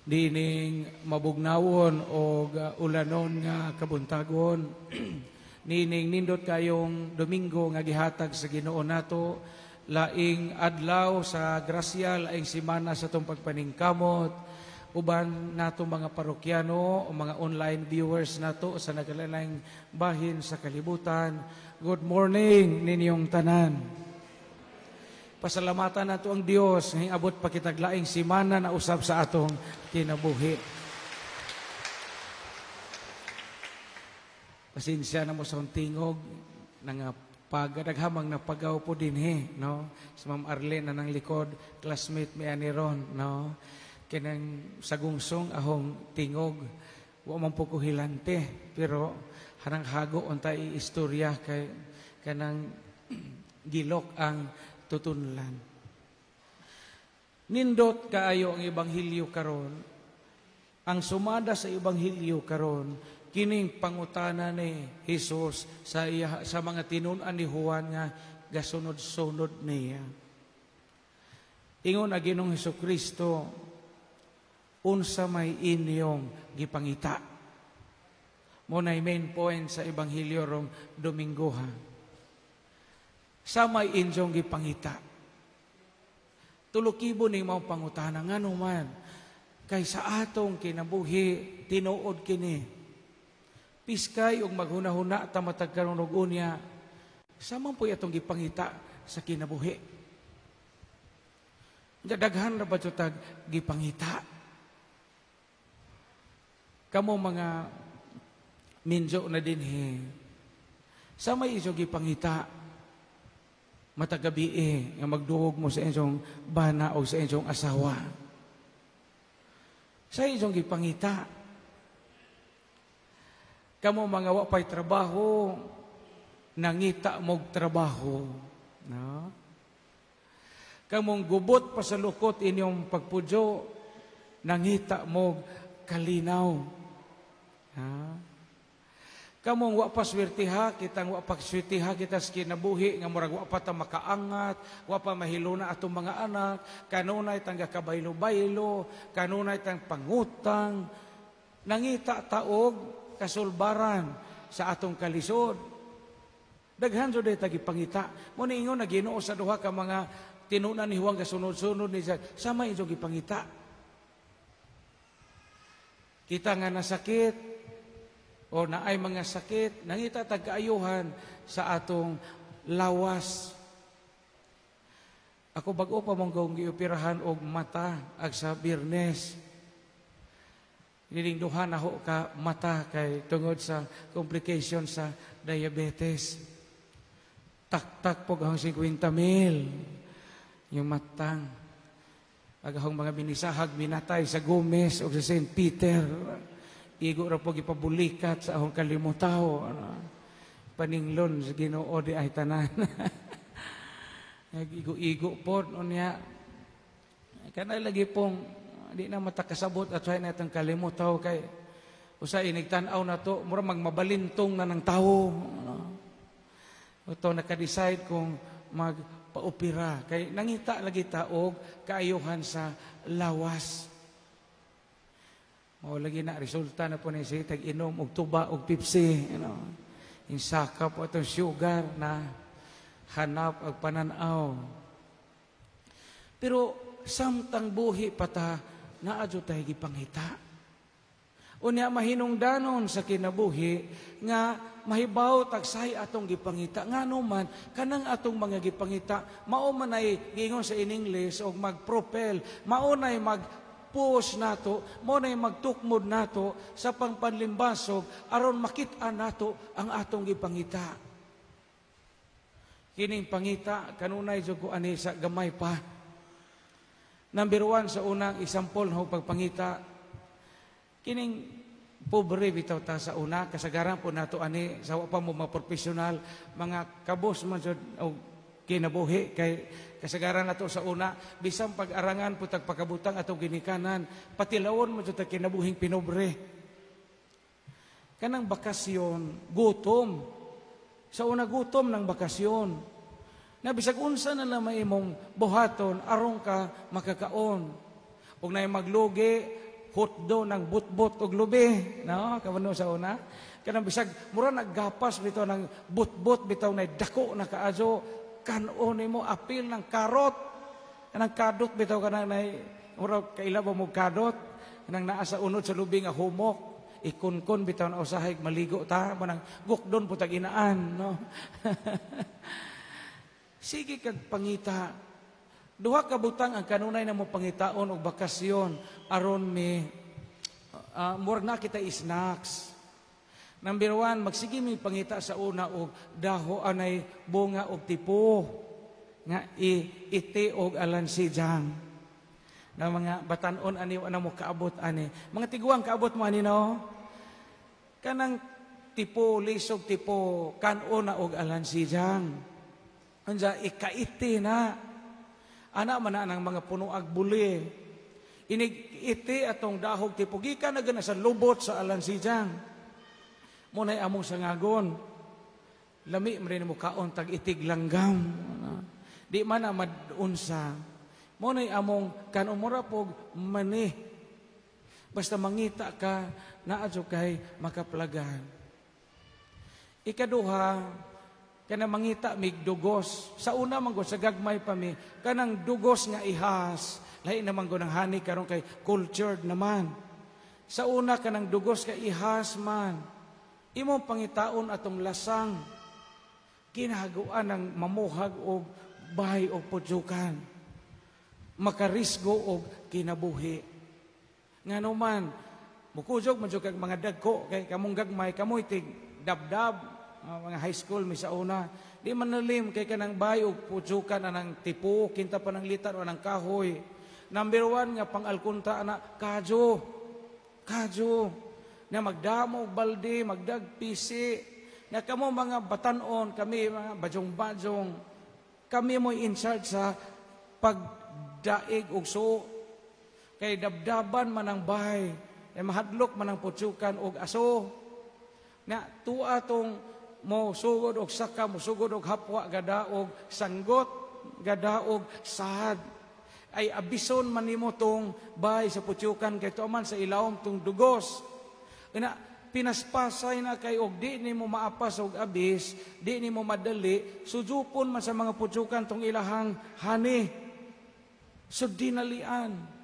Nining mabugnawon o ulanon nga kabuntagon, nining nindot kayong Domingo nga gihatag sa Ginoo nato, laing adlaw sa grasya, laing simana sa atong pagpaningkamot, uban nato mga parokyano o mga online viewers nato sa nagkalaing bahin sa kalibutan. Good morning ninyong tanan. Pasalamatan nato ang Dios nga abot pa kitag laing simana na usab sa atong kinabuhi. Pasensya na mo sa tingog nga pagdaghamang napagaw po dinhi, no? Si Ma'am Arlene na nang likod, classmate mi ani ron, no? Kinang sagungsong ahong tingog, wa man po ko hilante, pero hanang hago unta istorya kay kanang gilok ang tutunlan. Nindot kaayo ang ebanghelyo karon. Ang sumada sa ebanghelyo karon kining pangutana ni Hesus sa iya, sa mga tinun-an ni Juan nga gasunod-sunod niya. Ingon ang Ginoong Hesukristo, unsa may inyong gipangita? Mo nay main point sa ebanghelyo rong Domingo ha. Sa may inyong gipangita. Tulukibo ning mao pangutana, ngano man kay sa atong kinabuhi tinuod kini. Piskay og maghunahuna ta matag karon og unya, sa man po'y atong gipangita sa kinabuhi. Daghan ra ba tag gipangita? Kamo mga minjo na dinhi, sa may inyong gipangita matag gabi nga magduog mo sa inyong bana o sa inyong asawa? Sa inyong gipangita. Kamo mga wa pay trabaho, nangita mog trabaho, no? Kamong gubot pa sa lukot inyong pagpudyo, nangita mog kalinaw. Ha? Kamong wa pa swertiha, kitang wa pa swertiha kita sa kinabuhi nga murag wa pa ta makaangat, wa pa mahiluna atong mga anak, kanunay tang gakabaylo-baylo, kanunay tang pangutang, nangita taog kasulbaran sa atong kalisod. Daghan jud ta gipangita. Mo ni ingon na Ginoo sa duha ka mga tinunan ni Juan gasunod-sunod ni sama inyong gipangita. Kita nga nasakit o naay mga sakit, nangita tag kaayuhan sa atong lawas. Ako bag-o pa mong gawong gioperahan og mata ag sa Biyernes. Nining duha na ho ka mata kay tungod sa complication sa diabetes. Tak-tak po ang 50 mil yung matang. Agahong mga minisahag minatay sa Gomez o sa St. Peter. Igo ra po gipabulikat sa ahong kalimutaw. Ano? Paninglon sa Ginoo di ay tanan. Igo-igo po unya. Kana lagi pong di na matakasabot at na itong kalimutaw kay usa inigtan-aw na to mura magmabalintong na ng tao. Ano? Ito naka-decide kung magpaopera kay nangita lagi ta og kaayuhan sa lawas. Mao lagi na resulta na po ni siya tag-inom og tuba og Pepsi, you know. Insaka po atong sugar na hanap og pananaw. Pero samtang buhi pa ta, naa jud tay gipangita. Unya mahinungdanon sa kinabuhi nga mahibaw tagsay atong gipangita. Ngano man kanang atong mga gipangita mao man ay giingon sa in English og mag-propel, mao nay mag-push nato, mao nay magtukmod nato sa pangpanlimbasog aron makit-an nato ang atong gipangita. Kining pangita kanunay jud ko ani sa gamay pa. Number 1 sa unang example ho pagpangita, kining pobre bitaw ta sa una, kasagaran po nato ani sa wa pa mo mga profesional, mga kabos man jud og kinabuhi kay kasagaran nato sa una bisan pag-arangan po tag pagkabutang atong ginikanan, patilawon mo jud tag kinabuhing pinobre. Kanang bakasyon, gutom. Sa una gutom ng bakasyon. Na bisag unsa na lang may imong buhaton aron ka makakaon. Ug nay maglugi, hotdo ng butbot og lubi, no? Kabalo sa una kanang bisag mura naggapas bitaw ng butbot bitaw na dako na kaayo, kan-on nimo apil ng karot, kanang kadot bitaw, kanang nay mura kaila ba mo kadot, kanang naa sa unod sa lubi nga humok, ikunkon bitaw na usahay maligo ta manang gukdon putag inaan, no? Sige kag pangita. Duha ka butang ang kanunay na mo pangitaon og bakasyon aron mi murag na kita snacks. Number one, magsige mi pangita sa una og daho anay bunga og tipo nga iti og alansijang. Na mga batanon ani ana mo kaabot ani. Mga tiguang, kaabot mo ani, no? Kanang tipo, lisog tipo, kan-on na og alansijang. Unsa ikaiti na. Ana man na ang mga puno ag buli. Inig iti atong dahog tipo gikan na gana sa lubot sa alansijang. Mo nay among sangagon. Lami man rin mo kaon tag itig langgam. Di man na madunsa. Mo nay among kanon, mura pog mani. Basta mangita ka, naa kay makaplagan. Ikaduha, kanang mangita mig dugos. Sa una man sa gagmay pa mi, kanang dugos nga ihas, lahi naman go ng honey karon kay cultured naman. Sa una, kanang dugos ka ihas man. Imong pangitaon atong lasang, kinahaguan ng mamuhag og bahay o pudyokan. Makarisgo og kinabuhi. Ngano man, mukuyog man jud kag mga dagko kay kamong gagmay, kamoy tig dabdab, mga high school mi sa una. Di man nalim kay kanang bahay og pudyokan anang tipo, kinta pa ng litan o anang kahoy. Number one nga pang-alkunta ana, kadyo. Kadyo. Na magdamo og balde, magdagpisi. Na kamo mga batanon, kami mga badyong-badyong, kami mo in charge sa pagdaig og so. Kay dabdaban man ang bahay, ay mahadlok man ang putsukan og aso. Na tuwa tong mo sugod og saka, mo sugod og hapwa, gadaog sanggot, gadaog sad. Ay abison man nimo tong bahay sa putsukan kay tuwa man sa ilawom tong dugos. Ina pinaspasay na kay og di nimo maapas og abis, di nimo madali, sujupon man sa mga putsukan tong ilahang honey. So dinalian.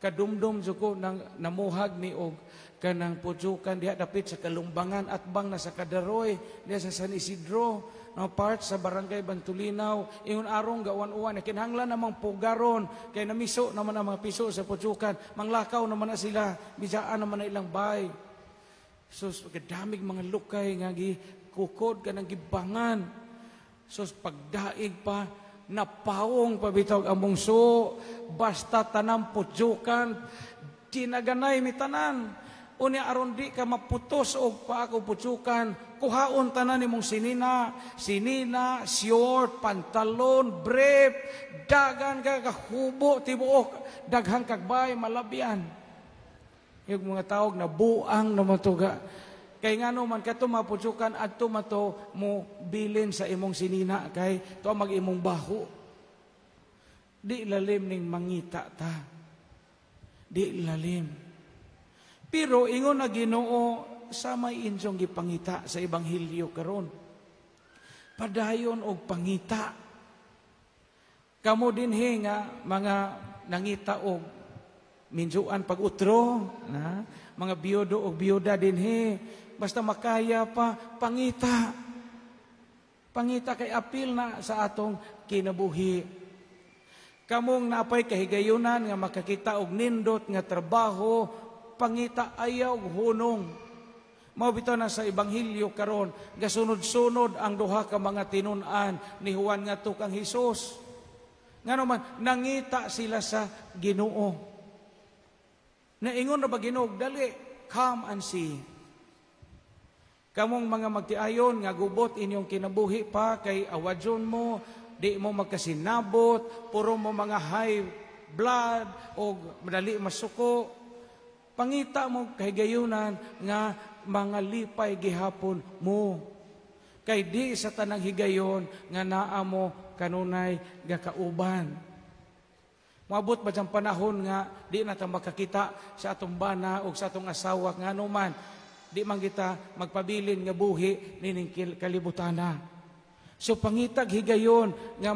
Kadumdum jud ko nang namuhag mi og kanang putsukan diha dapit sa Kalumbangan at bang na sa Kadaroy diha sa San Isidro no part sa Barangay Bantulinaw, ingon arong gawan-uwan kinahanglan namang pugaron kay namiso naman ang mga piso sa putsukan, manglakaw naman na sila, bijaan naman na ilang bay. Sus, kadamig mga lukay nga gi kukod kanang gibangan. Sus, pagdaig pa, napawong pa bitaw among so, basta tanang putsukan dinaganay mi tanan. Unya aron di ka maputos og pa ako putsukan, kuhaon tanan nimong sinina, sinina, short, pantalon, brief, dagan ka kahubo tibuok, daghang kagbay malabyan. Yung mga tawag na buang na matuga. Kay ngano man kato maputsukan adto mato mo bilin sa imong sinina kay to mag imong baho. Di lalim ning mangita ta. Di lalim. Pero ingon na Ginoo sa may inyong gipangita sa ebanghelyo karon. Padayon og pangita. Kamo dinhi nga mga nangita og minjuan pag utro, na mga biyudo og biyuda dinhi, basta makaya pa, pangita. Pangita kay apil na sa atong kinabuhi. Kamong napay kahigayunan nga makakita og nindot nga trabaho, pangita, ayaw og hunong. Mao bitaw na sa ebanghelyo karon, gasunod-sunod ang duha ka mga tinun-an ni Juan ngadto kang Hesus. Ngano man nangita sila sa Ginoo. Naingon na ba Ginoo, "Dali, come and see." Kamong mga magtiayon nga gubot inyong kinabuhi pa kay awadyon mo, di mo magkasinabot, puro mo mga high blood o madali masuko. Pangita mo kahigayunan nga mga lipay gihapon mo. Kay di sa tanang higayon nga naa mo kanunay gakauban. Moabot ba diyang panahon nga di na ta makakita sa atong bana o sa atong asawa, ngano man di man kita magpabilin nga buhi nining kalibutana. So pangitag higayon nga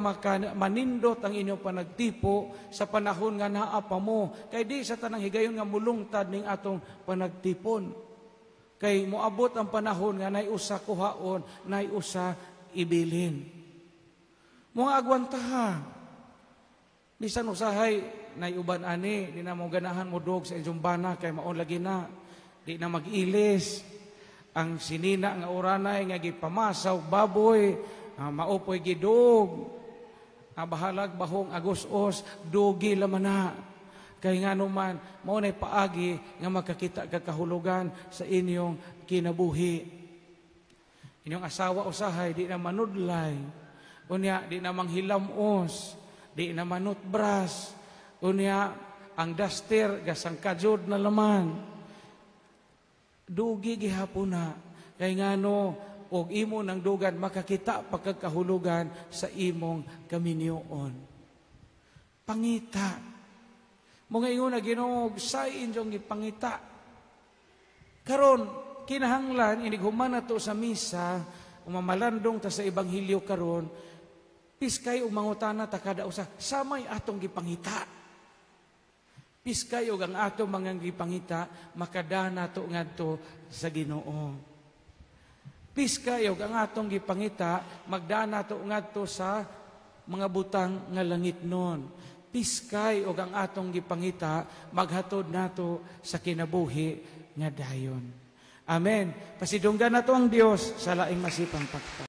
manindot ang inyong panagtipo sa panahon nga naa pa mo. Kay di sa tanang higayon nga mulungtad ning atong panagtipon. Kay moabot ang panahon nga nay usa kuhaon, nay usa ibilin. Mga agwantaha. Bisan usahay nay uban ani, di na mo ganahan mo dog sa inyong bana kay maon lagi na. Di na mag-ilis. Ang sinina nga uranay nga gipamasaw baboy, maupoy gidog. Bahalag bahong agos-os, dugi laman na. Kay ngano man, mao nay paagi nga makakita ka kahulugan sa inyong kinabuhi. Inyong asawa usahay di na manudlay. Unya di na manghilamos, di na manutbras. Unya ang duster gasang kajud na laman. Dugi gihapon na. Kay ngano og imo nang dugan makakita pagkakahulugan sa imong kaminyoon. Pangita. Mga ingon na Ginoo, sa inyong gipangita. Karon kinahanglan inig human na to sa misa, umamalandong ta sa ebanghelyo karon, piskay og mangutana ta kada usa, samay atong gipangita. Piskay og ang atong mga gipangita makadana to ngadto sa Ginoo. Piskay og ang atong gipangita magdana to ngadto sa mga butang nga langit nun. Piskay og ang atong gipangita maghatod nato sa kinabuhi nga dayon. Amen. Pasidunggan nato ang Dios sa laing masipang pakpak.